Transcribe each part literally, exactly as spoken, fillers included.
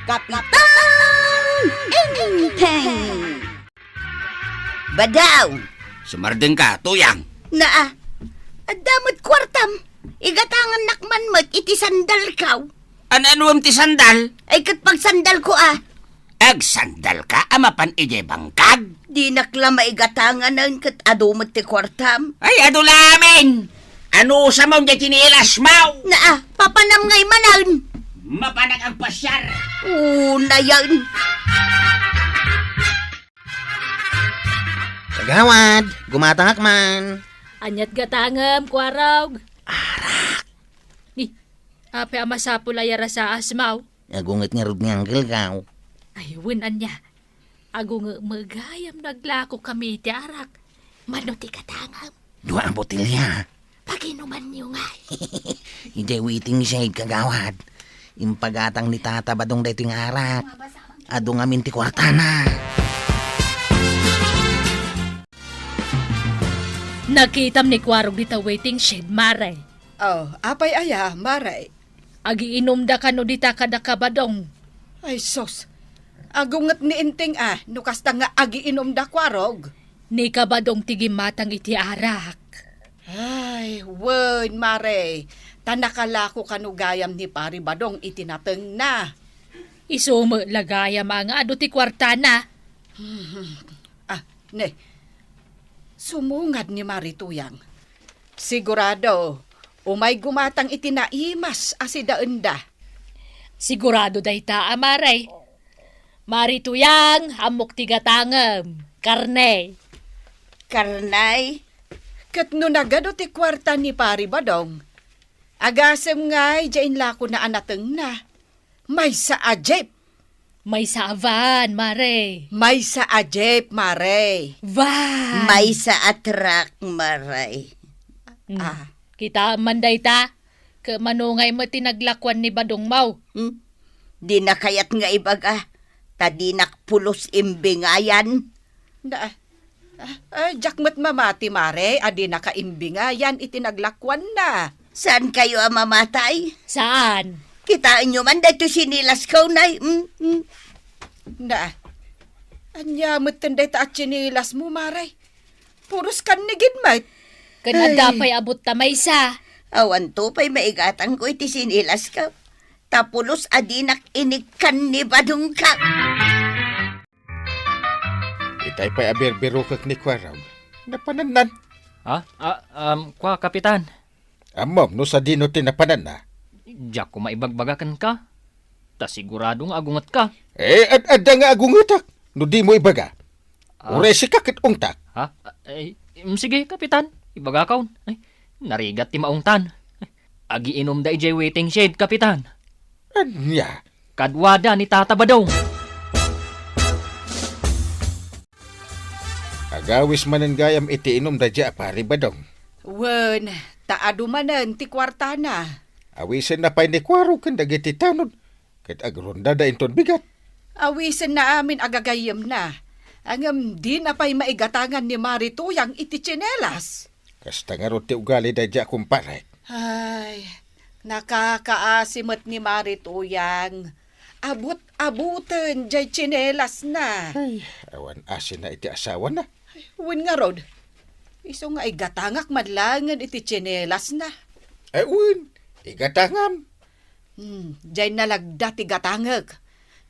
Kapitan Enteng! Badaw! Sumardengka, Tuyang. Naa, adda met kuartam. Igatangannak man met iti sandalko. An-anuem ti sandal? Ay, ket pagsandalko a. Agsandalka a mapan idiay bangkag? Dinak la maigatanganen ket adu met ti kuartam. Ay, adu lamin! Anusam diay tsinelasmo? Naa, papanam ngay manen. Mapanak agpasiar. Unayen. Kagawad, gumatangak man. Aniat gatangem, Kuarog? Arak. Ni, apay a masapul a yarasaasmo? Agunget ngarud nga angkelkaw. Ay, wen ania. Agunget met gayam no aglakokami iti arak. Mano ti gatangem? Dua a botelya. Paginumanyo ngay. Idiay waiting shed, kagawad. Impagatang ni Tata Badong daytoy nga arak. Adu ngamin ti kuartana. Nakitam ni Kuarog dita waiting shed, Mare. Oh, apay aya, Mare? Agiinumda kano dita kada Kabadong. Ay, sus. Agunget ni Enteng a, no kasta nga agiinumda, Kuarog. Ni Kabadong ti gimmatang iti arak. Ay, wen, Mare. Ta nakalako kano gayam ni Pari Badong iti natengna. Isu met la gayam a nga adu ti kuartana. Ah, ne. Sumungad ni Mari Tuyang. Sigurado, umay gumatang iti naimas a sidaenda. Sigurado dayta a, Mare. Mari Tuyang, ammok ti gatangem. Karne. Karne? Ket no nagadu ti kuarta ni Pari Badong, agasem ngay diay inlakona a natengna. Maysa a jeep. Maysa a van, Mare. Maysa a jeep, Mare. Van. Maysa a truck, Mare. Hmm. Ah. Kitaem man dayta, ket mano ngay met ti naglakuan ni Badongmo? Hmm? Dina kayat nga ibaga, ta dinak pulos imbingayan. Da, Ah, ah, diak met mamati, Mare, a dinaka imbingayan iti naglakuanna. Saankayo a mamatay? Saan? Kitaenyo man daytoy sinilasko, nay. Mm, mm. Na, ania metten dayta a tsinilasmo, Mare? Puros kannigin met. Ken Ay. Adda pay a butta maysa. Awanto pay maigatangko iti sinilasko. Ta pulos a dinak inikkan ni Badongko. Itay pay a birbirokek ni Kuarog. Napanannan. Ha? Ah, um, kua, Kapitan. Ammom no sadino ti napananna? Diak koma ibagbaga kenka. Ta sigurado nga agungetka. Eh, ad-, adda nga agungetak. No dimo ibaga. Ah. Uray sika ket ungtak. Ha? Ah, eh, mm, sige, Kapitan. Ibagakon. Ay, narigat ti maungtan. Agiinumda idiay waiting shed, Kapitan. Ania? Kaduada ni Tata Badong. Agawis manen gayam iti inum daydiay a Pari Badong. Wen, ta adu manen ti kuartana. Awisenna pay ni Kuarog ken dagiti tanod, ket agrondada inton bigat. Awisenna amin a gagayyemna. Ngem dina pay maigatangan ni Mari Tuyang iti tsinelas. Kasta ngarud ti ugali daydiay a kumparek. Ay, nakakaasi met ni Mari Tuyang. Abut-abuten diay tsinelasna. Ay, awan asina iti asawana. Ay, wen ngarud. Isu nga igatangak man laengen iti tsinelasna. Ay, wen, igatangam. Hmm, diay nalagda ti gatangek.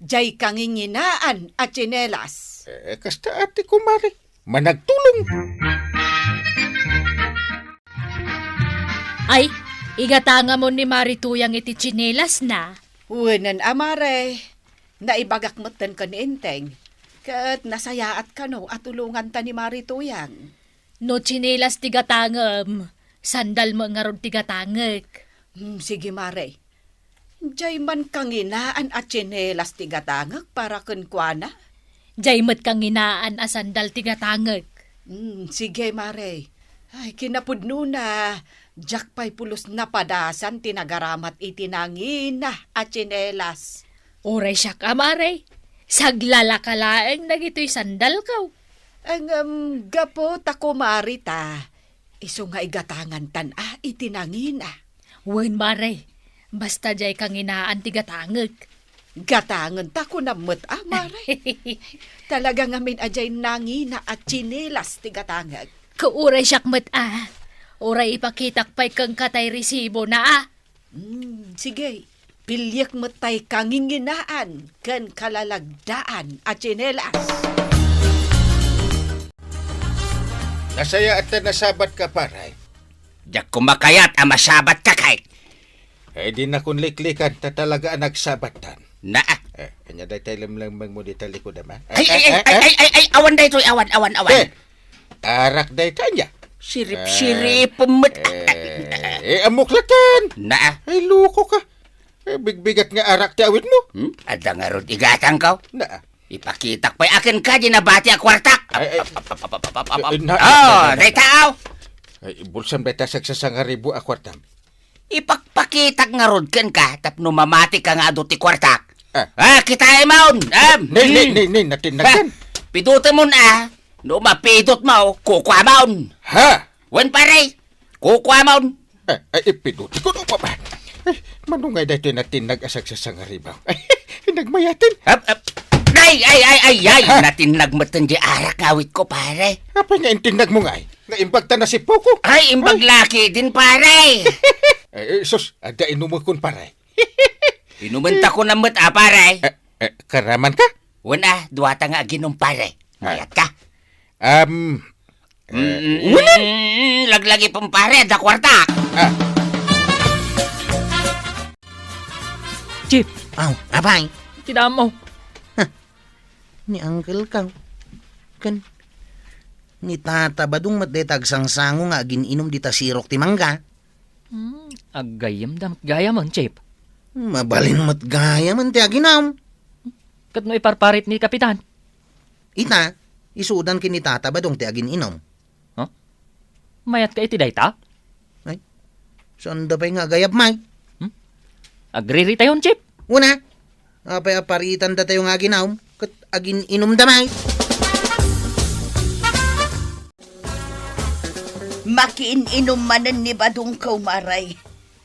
Diay kanginginaan a tsinelas. Eh, kasta ati, kumare. Managtulong. Ay, igatangamon ni Mari Tuyang iti tsinelasna. Wenen a, Mare. Naibagak metten ken ni Enteng. Ket nasayaat kano a tulonganta ni Mari Tuyang. No tsinelas ti gatangem, sandal met ngarud ti gatangek. Hmm, sige, Mare. Diay man kanginaan a tsinelas ti gatangek para kenkuana? Diay met kanginaan a sandal ti gatangek. Hmm, sige, Mare. Ay, kinapudnona, diak pay pulos napadasan ti nagaramat iti nangina a tsinelas. Uray siak a, Mare, saglalaka laeng dagitoy sandalko. Ngem, gapu ta kumari ta, isu nga igatangantan a iti nangina. Wen, Mare, basta diay kanginaan ti gatangek. Gatangen ta kunam met a, Mare. Talaga ngamin a diay nangina a tsinelas ti gatangek. Kauray siak met a. Uray ipakitak pay kenka tay resibona a. Hmm, sige. Piliek met tay kanginginaan ken kalalagdaan a tsinelas. Nasayaat ta nasabatka, pare. Diak koma kayat a masabatka, kay. Eh, dinakon liklikan, ta talaga a nagsabattan. Naa. Eh, ania daytay lemlemmengmo dita likod, ama? Eh, Ay, ay, eh, ay, eh, ay, eh? ay, ay, ay, awan daytoy, awan, awan, awan. Eh, arak dayta, ania? Sirip-siripem met. Eh, eh, ammok latta. Naa. Ay, loko ka. Eh, bigbigat nga arak ti awitmo. Hmm? Adda ngarud igatangko. Naa. Ipakitak pay a kenka diay nabati a kuartak. Ay, ay. Ap, ap, ap, ap, ap, ap, ap. Eh, na, Oh, na, na, na. dayta, aw. Ay, ibulsam dayta sagsasangaribu a kuartam. Ipakpakitak ngarud kenka tapno mamatika nga adu ti kuartak. Ah. Ah, kitaem, aw. Am, Nay, nay, hmm. nay, nay, natinnagan. Ah, pidutemon, a. No mapidutmo, kukuamon. Ha? Wen, pare. Kukuamon. Eh, ay, ipiduti ko no, papa. Eh, mano nga daytoy natinnag a sagsasangaribu? Ay, nagmayaten. Ap, ap. Ay, ay, ay, ay, ay. Ha? Natinnag met diay arak nga awitko, pare. Apay nga intinnagmo ngay? Nga imbag ta nasippuko? Ay, imbag Ay. laki din, pare. Eh, eh, sus, adda inumekon, pare. Inumen ta ko na met, a, pare. Eh, eh, karaman ka? Wen, a, duata nga aginum, pare. Ah. Mayat ka? Um, eh, Mm, wala. mm, laglagi pang pare, da kwarta. Ah. Chief! Aw, apay? Ti damo. Huh. Ni uncle ka. Ken, ni Tata Badong met dayta agsangsango nga agin-inum dita sirok ti mangga. Hmm, aggayem da met gayamen, Chief. Mabalin met gayamen ti aginum. Ket no iparparit ni Kapitan? Ita, isudan ken ni Tata Badong ti agin-inum. Huh? Mayat ka iti dayta? Ay, saan da pay nga agayab, Mike? Hmm? Agriritayon, Chief. Una, apay a paritandatayo nga aginum, ket agin-inumda, Mike? Makiin-inum manen ni Badong, Kumaray.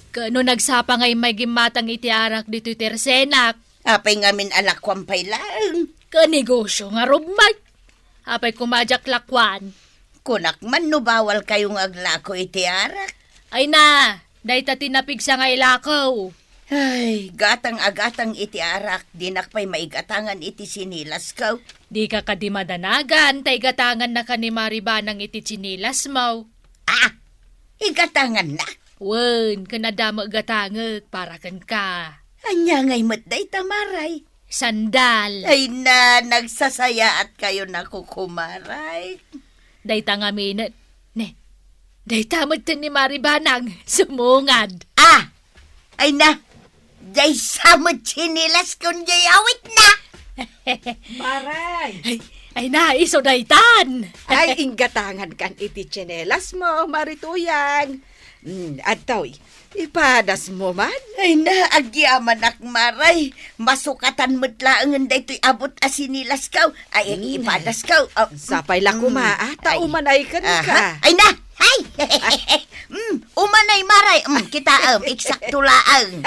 Ket no nagsapa nga immay gimmatang iti arak ditoy tersenak. Apay ngamin a lakuan pay laeng? Kanegosyo ngarud met. Apay koma diak lakuan? Kunak man no bawal kayo nga aglako iti arak. Ay na, dayta ti napigsa nga ilako. Ay, gatang a gatang iti arak, dinak pay maigatangan iti sinilasko. Dika kadi madanagan, ta igatangannaka ni Maribanang iti tsinilasmo. Ah, igatangannak? Wen, ken adda met gatangek para kenka. Ania ngay met dayta, Maray? Sandal. Ay na, nagsasayaat kayo na, Kukumaray. Dayta ngamin, ne, dayta met ni Maribanang, sumungad. Ah! Ay na, dayta met tsinilasko diay awitna. Maray! Ay, ay na, isu daytan. Ay, igatangankan iti tsinelasmo, Marituyang. Mm, adtoy, ipadasmo man. Ay na, agyamanak, Maray. Masukatan met laengen daytoy abut a sinilasko. Ay, Mm. ipadasko. Oh. Sapay la koma, Mm. ah, ta Ay. umanay kenka. Aha. Ay na, ay! Mm, umanay, Maray. Mm, kitaem, eksakto laeng.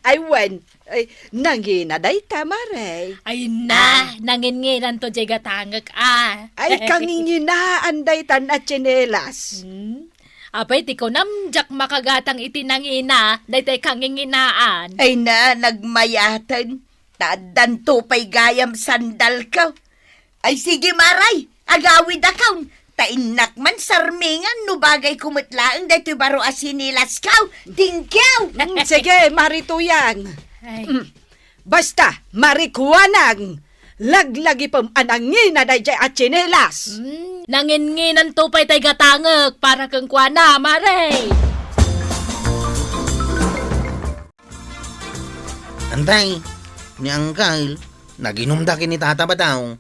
Ay, wen. Ay, nangina dayta, Maray. Ay na, Ah. nanginnginanto diay gatangek, ah. Ay, kanginginaan daytan a tsinelas. Hmm? Apay, ti kunam, diak makagatang iti nangina, daytay kanginginaan. Ay na, nagmayaten. Ta addanto pay gayam sandalko. Ay, sige, Maray, agawidakon. Ta innak man sarmingan no bagayko met laeng daytoy baro a sinilasko. Thank you! Mm, sige, Marituyang. Ay. Mm. Basta, Marikuanang, laglagipem a nangina daydiay a tsinelas. Mm, nanginnginanto pay tay gatangek para kenkuana, Maray. Antay, ni Angkal, naginumda ken ni Tata Bataw.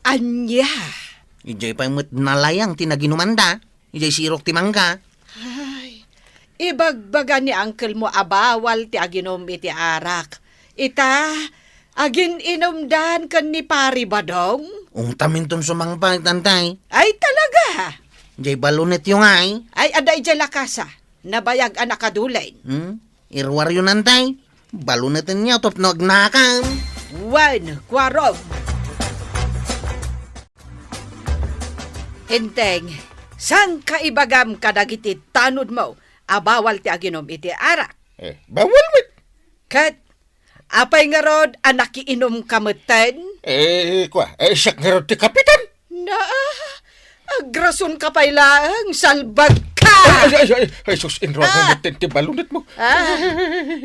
Ania? Idiay pay met nalayang ti naginumanda. Idiay sirok ti mangga. Ay, ibagbaga ni angkelmo a bawal ti aginum iti arak. Ita, agin-inumdan ken ni Pari Badong? Ungtaminton sumangpet, Antay. Ay, talaga? Idiay balonetyo ngay. Ay, adda idiay lakasa. Nabayag a nakadulen. Hmm? Iruaryo, Antay. Baluneten nga tapno agnakam. Wen, kuarog. Enteng, saan ka ibagam kadagiti tanodmo a bawal ti aginum iti arak? Eh, bawal met. Ket apay ngarud a nakiinumka metten? Eh, kua, eh, siak ngarud ti kapitan. Na, agrasonka pay laeng, salbagka! Ay, ay, ay, ay, ay, sus, inruangan Ah. metten ti balunetmo. Ah,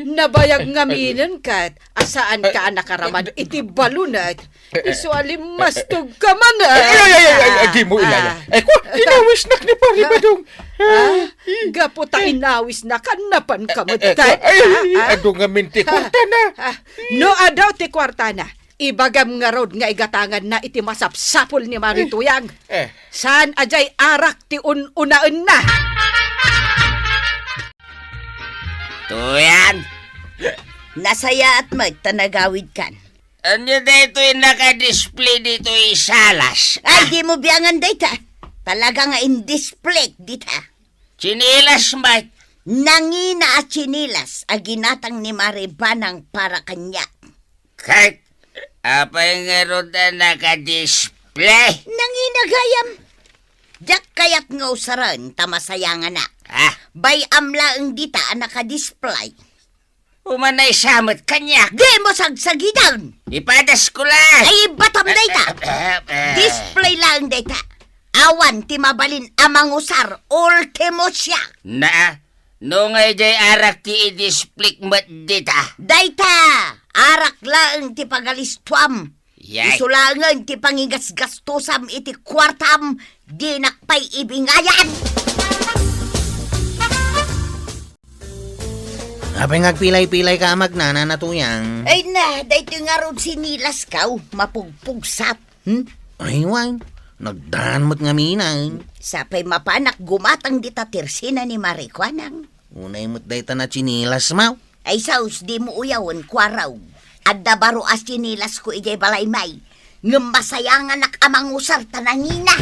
nabayag ngaminen ket a saanka a nakaraman iti balunet. Isu a limmastog ka man, ah. Ay, ay, ay, ay, ay, ay, di mo ilaya. Ah. Ay, ko, inawisnak ni Pari Badong. Ah, gapu ta inawisnak, napanka met. Ay, ay, ay, adu ngamin ti kwartana. Ah, no adu ti kwartana, ibagam ngarud nga igatanganna iti masapsapul ni Mari Tuyang. Eh. Saan a jay arak ti un-unaenna? Tuyang! Nasayaat met ta nagawidkan. Ania daytoy nakadisplay ditoy salas? Ay, di mo biangan dayta. Talaga nga in-display dita. Tsinelas met. Nangina a tsinelas a ginatang ni Mari Banang para kaniak. Ket apay ngarud a nakadisplay? Nangina gayam. Diak kayat nga usaren ta masayanganak. Ah. Bay-am laeng dita a nakadisplay. Umanay sa met kaniak. Di mo sagsagiden. Ipadasko laeng. Ay, ibatam dayta. Eh, eh, eh, eh. Display laeng dayta. Awan ti mabalin a mangusar, ultimo siak. Na, no nga idiay arak ti i-display met dita. Dayta, arak laeng ti pagalistuam. Yay. Isu laengen ti pangigasgastosam iti kuartam, dinak pay ibingayan. Apay nga agpilay-pilay ka a magnana, Tuyang? Ay na, daytoy ngarud sinilas ka, o, mapugpugsat. Hmm? Ay, wen, nagdan met ngamin, ay. Sapay mapanak gumatang dita tersina ni Mari Kuanang. Unay met dayta a tsinelas, maw. Ay, saos, di mo uyawen, kuarog. Adda baro a tsinelas ko idiay balay, may. Ngem masayanganak a mangusar ta nangina.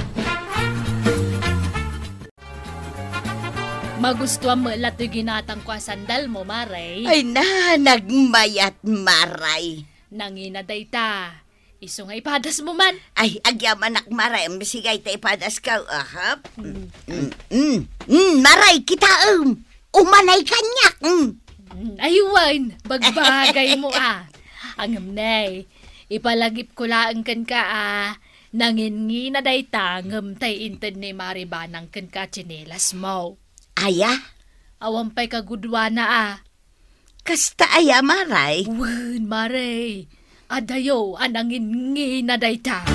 Magustuam met la toy ginatangko a sandalmo, Mare. Ay na, nagmayat, Mare. Nangina dayta. Isu nga ipadasmo man. Ay, agyamanak, Mare. Sige, ta ipadasko. Aha. Mm. Mm, mm, mm, Mare, kitaem. Umanay kaniak. Mm. Mm, ay, wen, bagbagaymo, a. Ngem ne, ipalagipko laeng kenka, a. Nangingina dayta, ngem tay inted ni Mare Banang kenka a tsinelasmo. Aya? Awan pay kaguduana, a. Kasta aya, Mare? Wen, Mare. Adayo a nangingina dayta.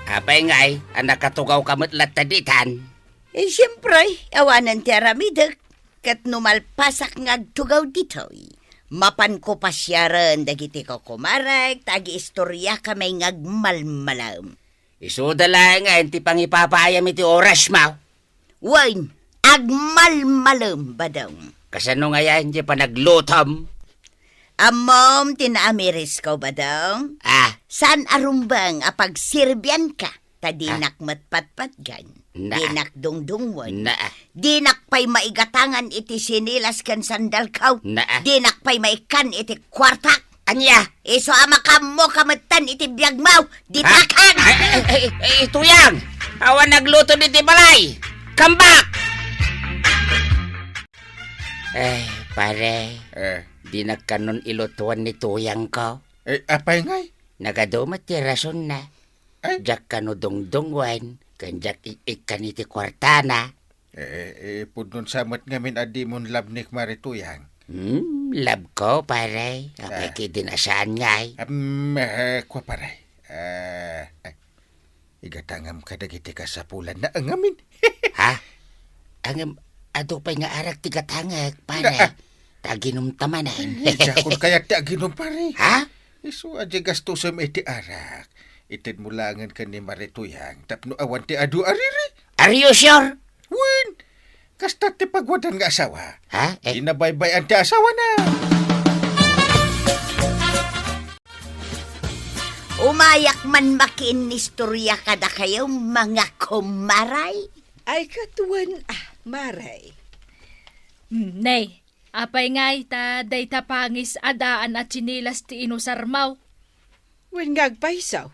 Apay ngay a nakatugawka met latta ditan? Eh, siempre, awanen ti aramidek. Ket no malpasak nga agtugaw ditoy, mapanko pasiaren dagiti kukumarek ta agiistoriakamay nga agmalmalem. Isuda laengen ti pangipapaayam iti orasmo. Wen, agmalmalem, Badong. Kasano ngayen ti panaglutom? Ammom ti naamirisko, Badong? Ah. Saan a rumbeng a pagserbianka, ta dinak met patpatgan. Naa. Dinak dungdungwen. Naa. Dinak pay maigatangan iti sinilas ken sandalko. Naa. Dinak pay maikkan iti kuartak. Ania? Isu a makaammoka metten iti biagmo, ditakan! Ay, ay, ay, ay, Tuyang! Awan nagluto diti balay! Come back! Ay, pare. Eh. Dinak kanon ilutuan ni Tuyangko. Eh, apay ngay? Nagadu met ti rasonna. Ay. Diak kano dungdungwen, ken diak ik-ikkan iti kuartana. Eh, eh, pudnon sa met ngamin a dimon love ni Mare Tuyang. Hmm, love ko, pare. Apay Ah. Kidin a saan ngay? Am, eh, kua, pare. Eh, ay, igatangam kadagiti kasapulanna ngamin. Ha? Ngem, adu pay nga arak ti gatangek, pare. Na, ah. Ta aginumta manen. Diakon kayat ti aginum, pare. Ha? Isu a di gastusem iti arak. Itedmo laengen ken ni Mare Tuyang tapno awan ti adu a riri. Are you sure? Wen, kasta ti pagwadan nga asawa. Ha? Eh. Di nabaybay-an ti asawana. Umayak man makiinnistoria kadakayo, mga kumaray. Ay, katwan, ah, maray. Hmm, nay, Apay ngay ta dayta pangis a daan a tsinelas ti inusarmaw? Wen nga agpayso.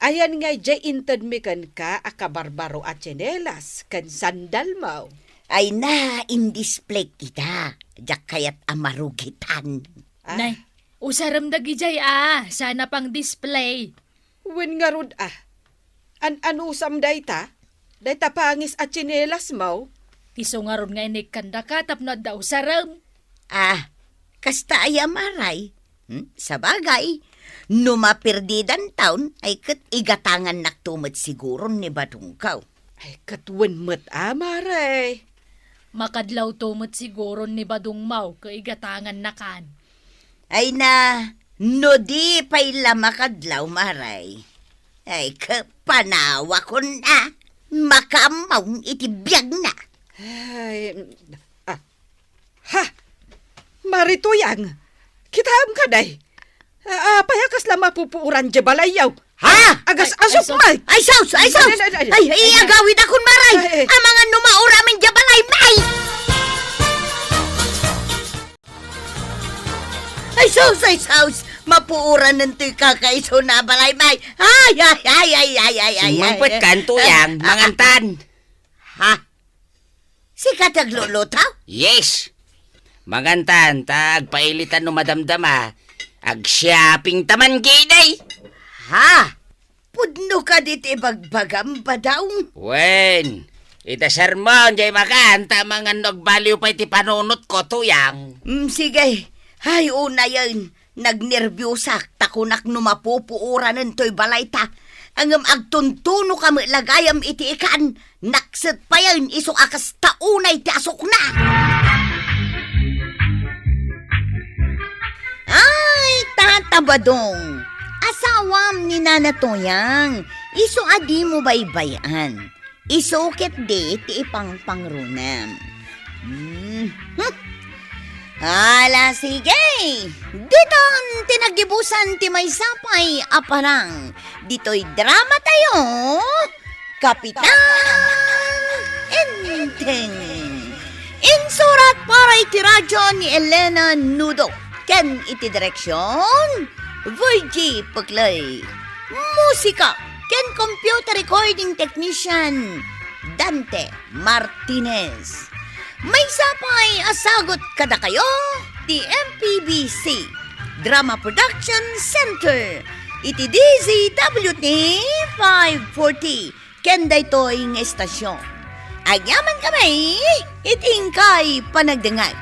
Ayan ngay diay intedmi kenka a kabarbaro a tsinelas ken sandalmo? Ay na, indisplayk ita. Diak kayat a marugitan. Ah. Nay, usarem dagidiay a, saan a pang-display. Wen ngarud a. An-anusam dayta? Dayta pangis a tsinelasmo? Isu ngarud nga inikkandaka tapno adda usarem. Ah, kasta aya, Maray? Hmm, sabagay, no maperdidanton, ay ket igatangannakto met siguron ni badongko. Ay, ket wen met a, Maray. Makadlawto met siguron ni badongmo ket igatangannakan. Ay na, no di pay la makadlaw, Maray. Ay, ket panawakon a, makaammo iti biagna. Ay, ah, ha? Mari Tuyang, kitaem kadi? Ah, apay a kasla mapupuoran diay balayyo? Ha? Agas-asok met! Ay, sus! Ay, sus! Ay, ay, ay, ay, ay, ay, agawidakon, Maray! Ay, ay. Amangan no mauramen diay balaymi! Ay, sus! Ay, sus! Mapuoranen toy kakaisuna a balaymi! Ay, ay, ay, ay, ay, ay, ay, ay. Sumangpet kan, Tuyang, ah, mangantan. Ha? Sika ti agluluto? Yes. Mangantan, ta agpailitan no madamdama. Ag-shopping ta man, Giday. Ha? Pudno kadi ti ibagbagam, Badong? Wen, ita sermon, diay makan, ta amangan no agbaliw pay ti panunotko, Tuyang. Mm, sige. Ay, unayen. Nagnerbiosak ta kunak no mapupuoranen toy balayta. Ngem agtuntunok met la gayam iti ikan, nakset payen isu a kasta unay ti asukna. Ay, Tata Badong, asawam ni Nana Tuyang, isu a dimo baybay-an. Isu ketdi ti ipangpangronam. Hmm. Hmm. Ala, sige. Ditan ti naggibusan ti maysa pay a parang. Ditoy dramatayo, Kapitan Enteng. Insurat para iti radyo ni Elena Nudo ken iti direksyon, Virgie Puclay. Musika ken computer recording technician, Dante Martinez. Maysa pay a sagut kadakayo ti M P B C Drama Production Center iti D Z W T five forty ken daytoy nga estasyon. Agyamankami iti inkay panagdengngeg.